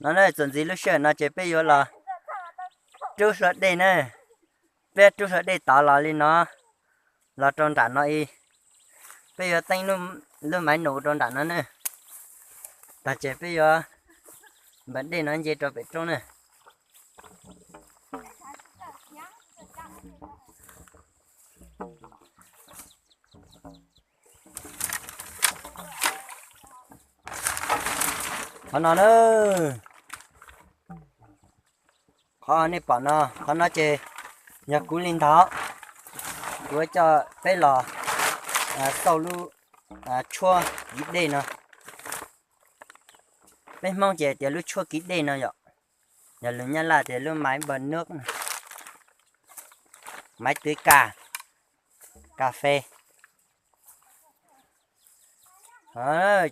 No na, txuas ntxiv lub sij hawm no ces peb yuav los rub hlua dej na. Peb rub hlua dej tod los li no, los rau nram no i. Peb yuav teeb lub maiv num rau nram no na. Tag ces peb yuav npaj dej no nce rau pem roob na. Qhov no na, qhov nej pom no, qhov no ces yog kuv li ntawd, kuv coj peb los xauj lub tshuab kiv dej no. Peb Hmoob ces tias lub tshuab kiv dej no yom, yog lus Nyab Laj tias lub máy bơni nước, máy tưới cà, cà phê.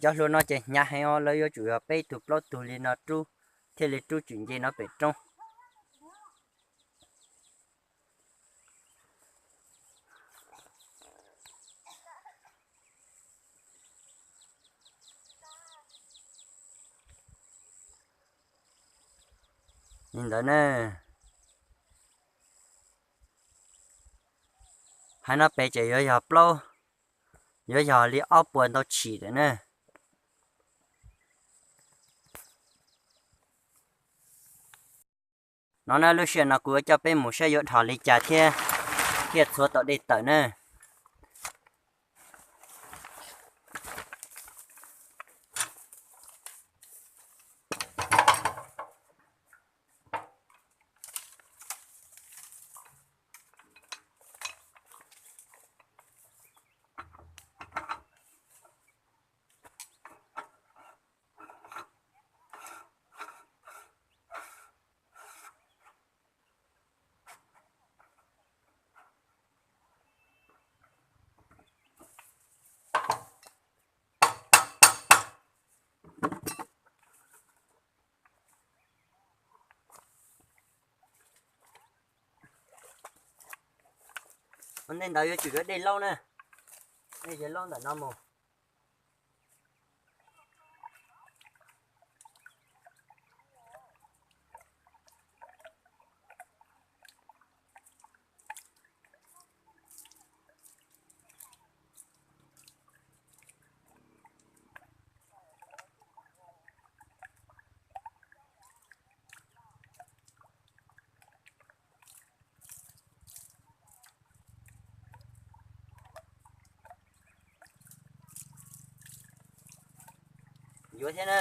Cov hlua no ces hnyav heev os, lawv yuav tsum yog peb tug plaub tug li no rub, thiaj li rub tsim nce no pem roob. Li ntawd ne, hais no pem ces yuav yog plaub, yuav yog li ob puas ntau tshim lawm ne. No na, lub sij hawm no kuv yuav coj peb mus saib yuav dhos li cas thiab thiaj txhuav tau dej tawm na. Ua ntej ntawd yuav tsum yuav dej laub na, dej laub ntawm no mus. Yuav thiab na.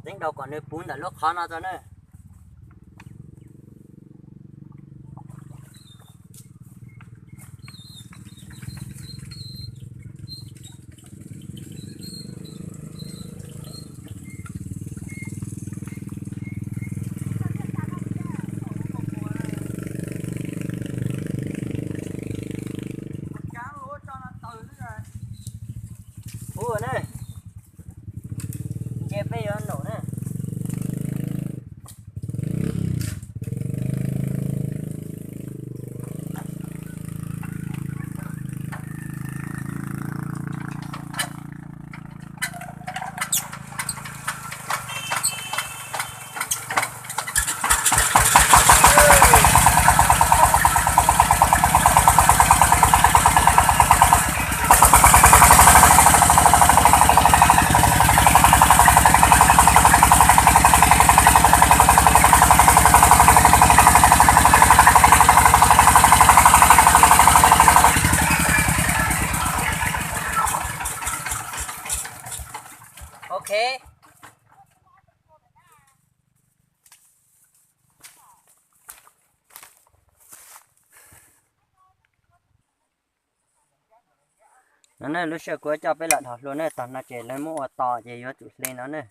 Teeb rau kom nws puv ntawm lub qhov no tso na. Ua na, nce peb yuav num na. Ok. No ne, lub sij hawm kuv coj peb los dhos hlua ne, tog no ces lawv muab ua to ces yuav tsum hle no ne.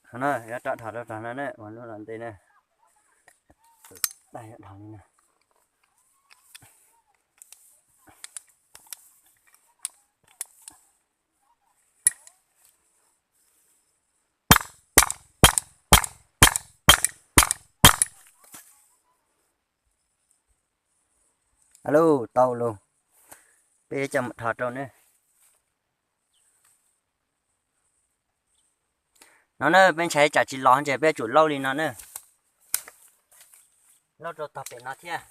Qhov no yuav rov dhos rau rog no ne, ua lub los nte ne. Dai yuav dhos li no. Alo, tau los. Peb coj mus dhos rau ne. No ne, peb ntshai tsam tsis los ces peb tsum laub li no ne. Laub rau tog pem no thiab.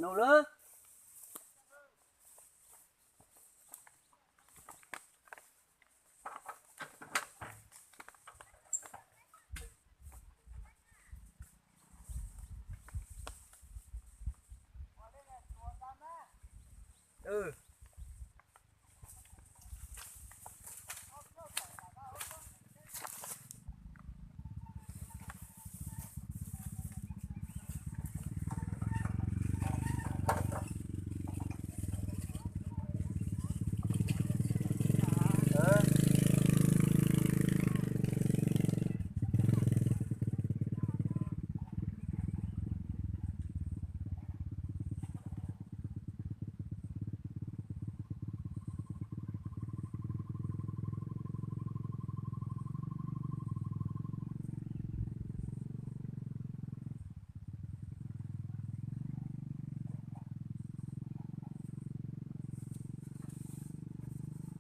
Nus lawm.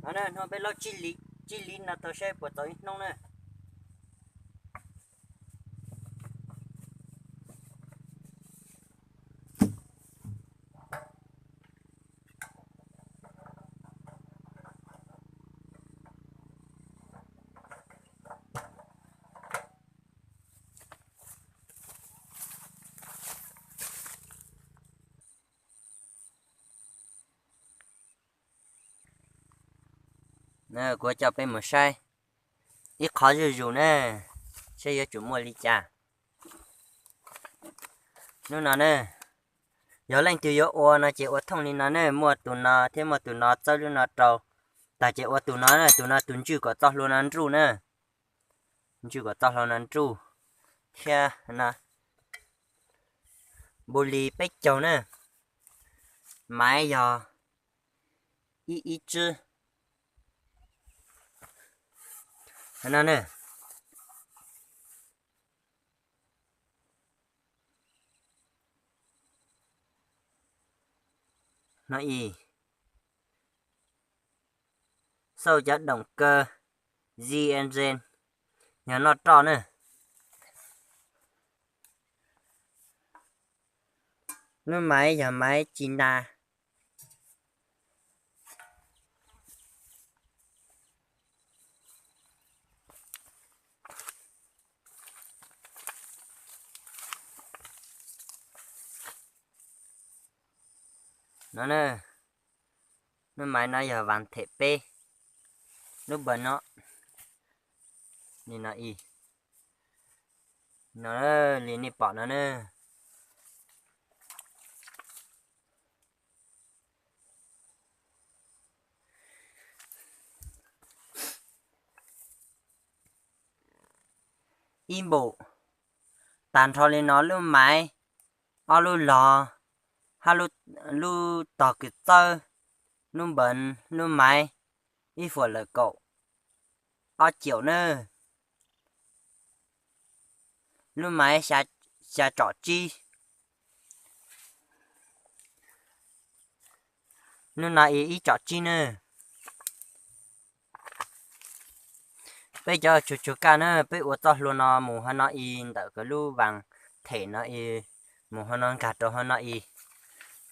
No ne, hnub peb laub tsib hlis no tau saib puas txaus ib hnub na. Kuv coj peb mus saib ib qho zuj zus na, saib yuav tsum muaj li cas. Hnub no ne, yog leej twg yuav ua no ces ua thooj li no ne, muaj tus no thiab muaj tus no txawb lub no rau, tag ces ua tus no, tus no tus ntswj kom txoj hlua no nruj na, ntswj kom txoj hlua no nruj thiab no. Npu li peb caug na, maiv yog ib ib tsib no ne. No ib, xauj cov doom kaw Z N Z, yog noj roj na. Lub maiv yog maiv Cina. No, lub maiv no yog vas them peb. Lub npawg no, li no ib, no, li nej pom no na. Ib npum. Tag nrho li no lub maiv, ob lub log, hab lub tog kws txawb, lub npawv, lub maiv, ib fuam lawm kaum ob caum na. Lub maiv xya tsom tsib. Lub no ib tsom tsib na. Peb cov tsuag tsuag kaj na, peb ua txoj hlua no mus hov no ib ntawm kws lub vaas them no ib, mus hov no nkag rau hov no ib,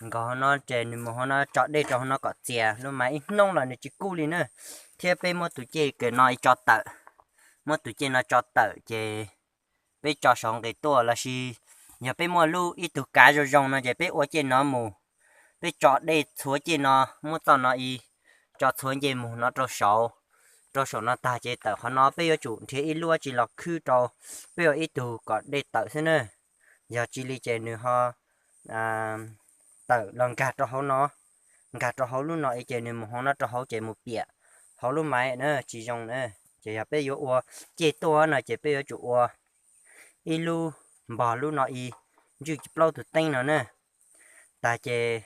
nkaus hov no ces nws mus hov no tso dej rau hov no kom txias, lub maiv ib hnub los nws tsis kub li na. Thiab peb muab tus cej kws no ib tso tawm, muab tus cej no tso tawm ces peb tso saum nqis tuaj lossis yog peb muaj lub ib tug kav zoo zoo no ces peb ua cej no mus, peb tso dej txhuav cej no, muab txoj no ib tso txhuav nce mus no rau saud, rau saum no tag ces tawm qhov no peb yuav tsum nrhiav ib lub tsi los khwb rau, peb ua ib tug kom dej tawm xwb na. Yog tsis li ces nws ho tawm los nkag rau hauv no, nkag rau hauv lub no ib ces nws mus hauv no rau hauv ces mus piam hauv lub maiv na tsis zoo na. Ces yog peb yuav ua cej tuaj no ces peb yuav tsum ua ib lub npog lub no ib, ntswj plaub tug teeb no na. Tag ces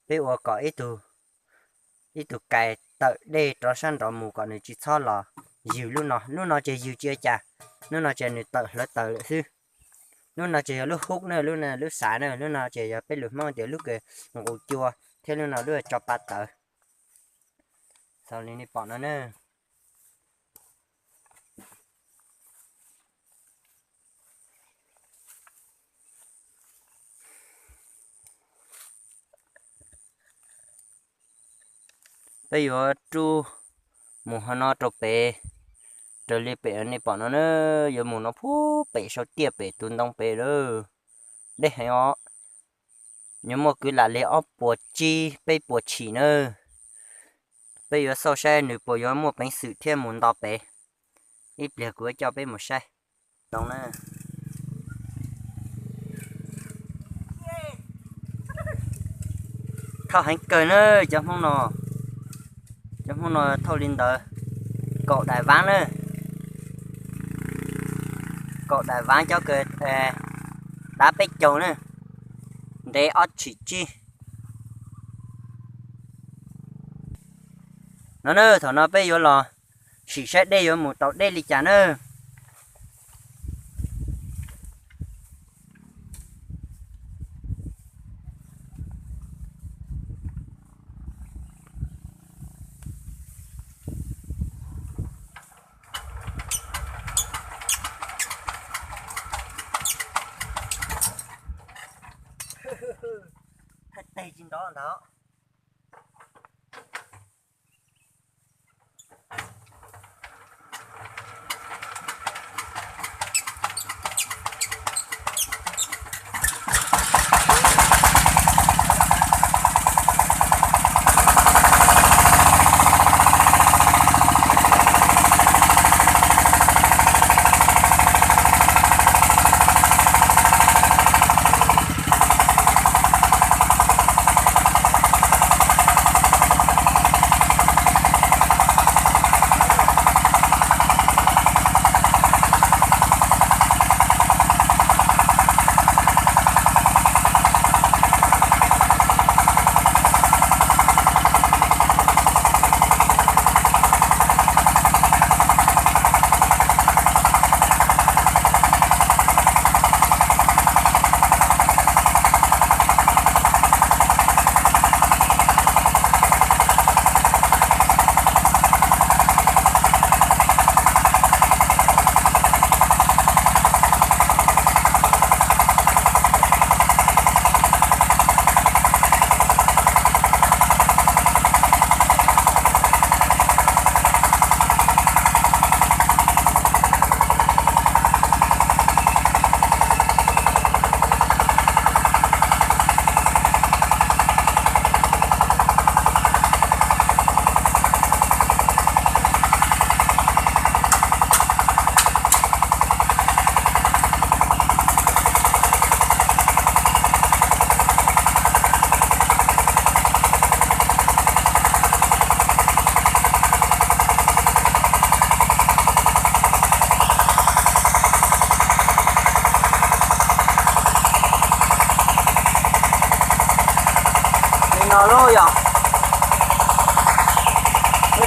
peb ua kom ib tug kais tawm dej rov sab nraud mus kom nws tsis txhob los ywg lub no, lub no ces ywg tsis ua cas, lub no ces nws tawm hlawv taws lawm xwb. Lub no ces yog lub hub na, lub xav na, lub no ces yog peb lus Hmoob tias lub kws nqus cua, thiab lub no lub tso pa tawv. Xaus li nej pom no na. Peb yuav rub mus hov no rau pem, raws li pem nej pom no na, yuav mus no puag pem saum tiaj pem tus ntoo pem lawm. Deb heev os, yuav muaj kwv lam li ob puas tsib peb puas chim na. Peb yuav xauj saib nws puas yuav muaj peev xwm thiab mus nto pem. Ib pliag kuv yuav coj peb mus saib. Tau na. Thauj heev kawg na cov Hmoob no. Cov Hmoob no thauj li ntawd, kaum daim vaab na, kaum daim vaab cov kws dav peb caug na, ntev ob tshim tsib. No na, thaum no peb yuav los sim saib dej yuav mus tau deb li cas na. Teg tsis nrov ntag.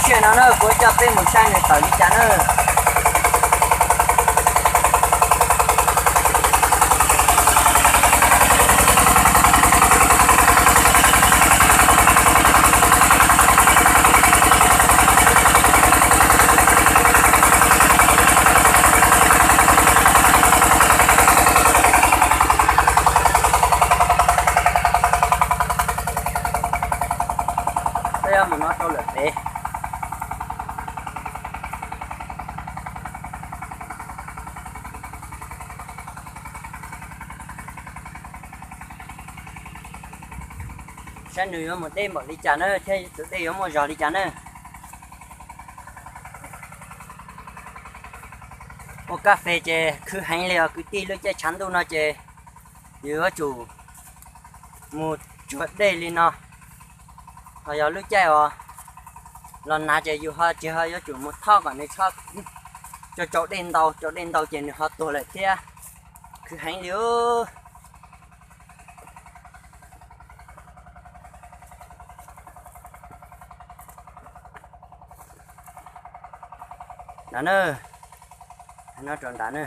Tsiaj no na, kuv coj peb mus saib nws tawm li cas na. Peb mus no rau lawm pem. Saib nws yuav mus deb npaum li cas na, thiab tus dej yuav muaj zog li cas na. Ua kas fes ces khwv heev li os kwv tij, lub caij tshav ntuj no ces yus yuav tsum mus tsuag dej li no. Ho yog lub caij uas los hnav ces yus ho tsis ho yuav tsum mus thob kom nws txhob tso tsau dej ntau, tsau dej ntau ces nws ho tuag lawm thiab. Khwv heev li. Nrad na, no rau nrad na.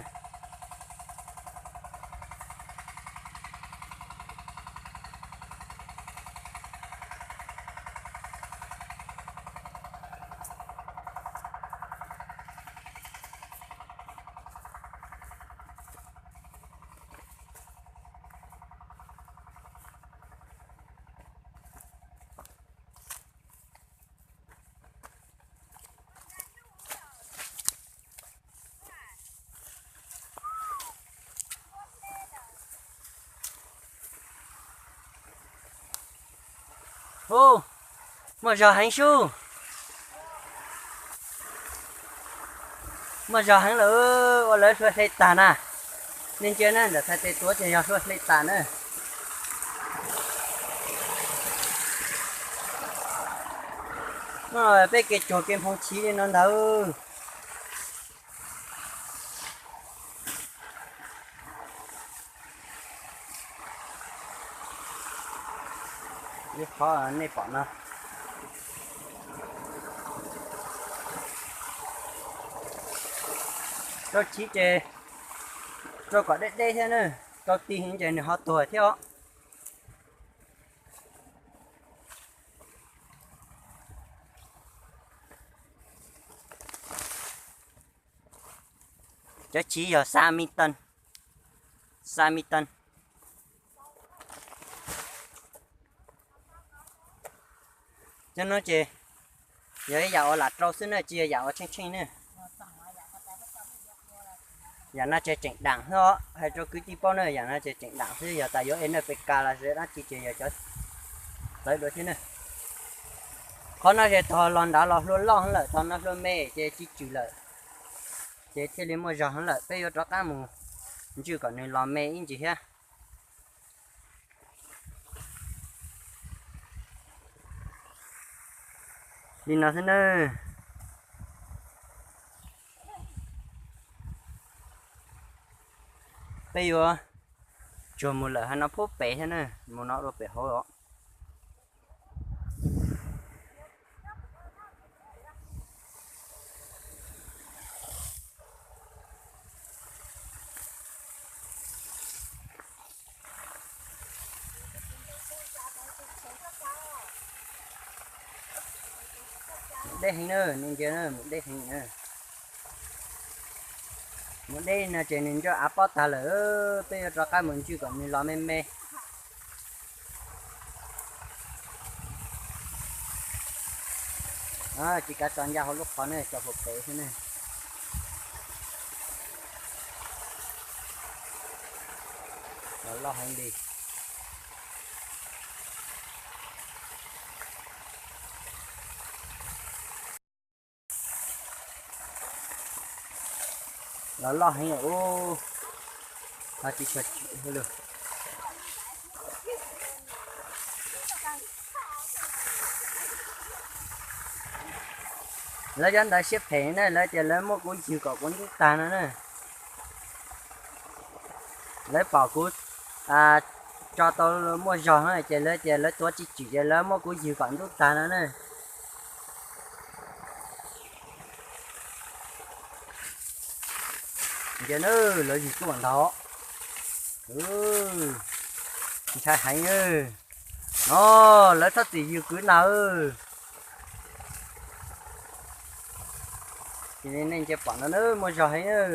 Hu, muaj zog heev sub. Muaj zog heev lawm, ua lawv hlua hle tag na. Nej ntsia na, ntawm txhais tes tuav ces yog hlua hle tag na. Peb kev tsuag kev nphoo chiv li no ntag. Ib qhov nej pom no, rau chiv ces rau kom deb deb thiab na, rau ti heev ces nws ho tuag thiab os. Cov chiv yog xa mi tan, xa mi tan. Cov no ces yog ib yam uas lam rau xwb na, tsis yog yam uas tsheej tsheej na. Yam no ces tseem daam xwb os, hais rau kwv tij paub na, yam no ces tseem daam xwb, yog tas yuav es N P K los sis dab tsi ces yog cov txawv dua thiab na. Qhov no ces tog los nrad los hlua loj heev lawm, tog no hlua me ces tsis tswm lawm, ces thiaj li muaj zog heev lawm. Peb yuav rov qab mus ntswj kom nws los me ib ntsis thiab. Li no xwb na. Peb yuav tsuag mus lawm hauv no pub pem thiab na, mus no dua pem hauv os. Mus deb heev na, nej ntsia na, mus deb heev na. Mus deb no ces nws ntsoj av pob tag lawm, peb yuav rov qab mus ntswj kom nws los me me. Tsis kav tso ncaj hauv lub qhov ne, tso hauv pem xwb ne. Los loj heev li. Los loj heev ub, ho tsis tshua tsim hauj lwm. Lawv cov ntawd siab phem na, lawv tias lawv muab kuv ywg kom kuv ntub tag no na. Lawv pom kuv tso tau muaj zog na ces lawv tias lawv tuav tsis tsim ces lawv muab kuv ywg kom ntub tag no na. Ntsia na, lawv yws tuaj ntag. Ntshai heev. No, lawv txhob txwm yws kwv na. Ces nej ntsia pom no na, muaj zog heev.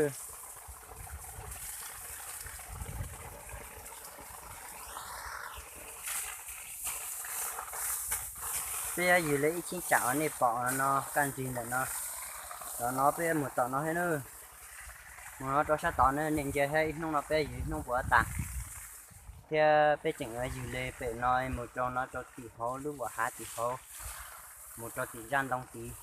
Peb yuav yws li ib cheeb tsam uas nej pom no kaj ntsig ntawm no. Tom no peb yuav mus tom no thiab na. Mus no rau sab tod na, nej ntsia thiab, ib hnub no peb yws ib hnub puas tas. Thiab peb tseem yuav yws li pem no mus rau no rau tim hauv lub vuam hav tim hauv, mus rau tim zaj ntoo tid.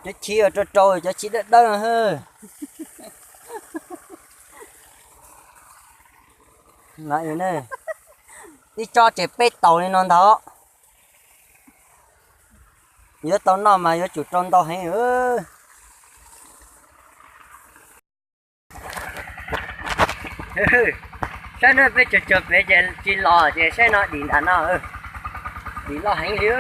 Cov chiv uas rau rau, cov chiv dawb dawb no. Ib tsob ces peb taus li no ntag. Yuav tau noj mas yuav tsum rau ntau heev. Saib na, peb tsuag tsuag pem ces tsis los ces saib no dim nram no. Dim loj heev li.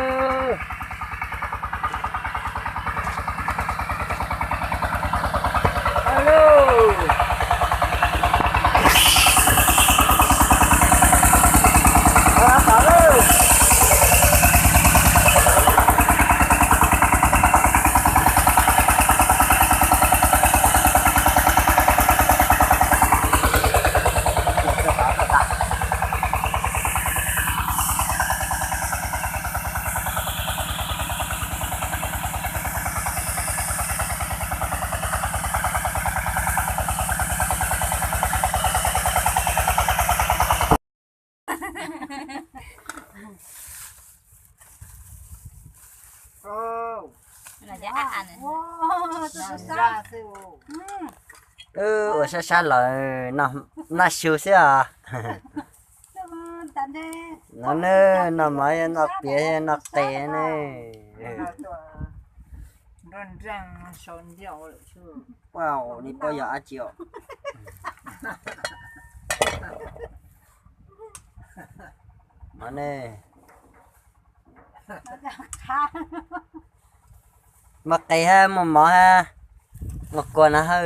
Wb ua sab sab lawm, noj xyu xwb os. No ne, noj mov, noj piav, noj qe ne. Ua, nej paub yog dab tsi os? Mov ne, muaj qe hab muaj mov hab, muaj kua no hab.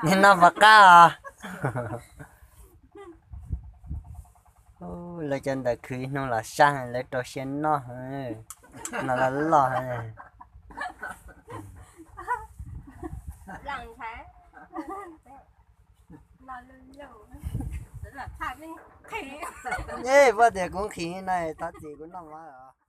Nej noj puas qab os? Lawv cov ntawd khwv ib hnub los sab, lawv rau siab noj, noj loj loj. Ej, puab tias kuv nqhis no, thov txim kuv noj mov.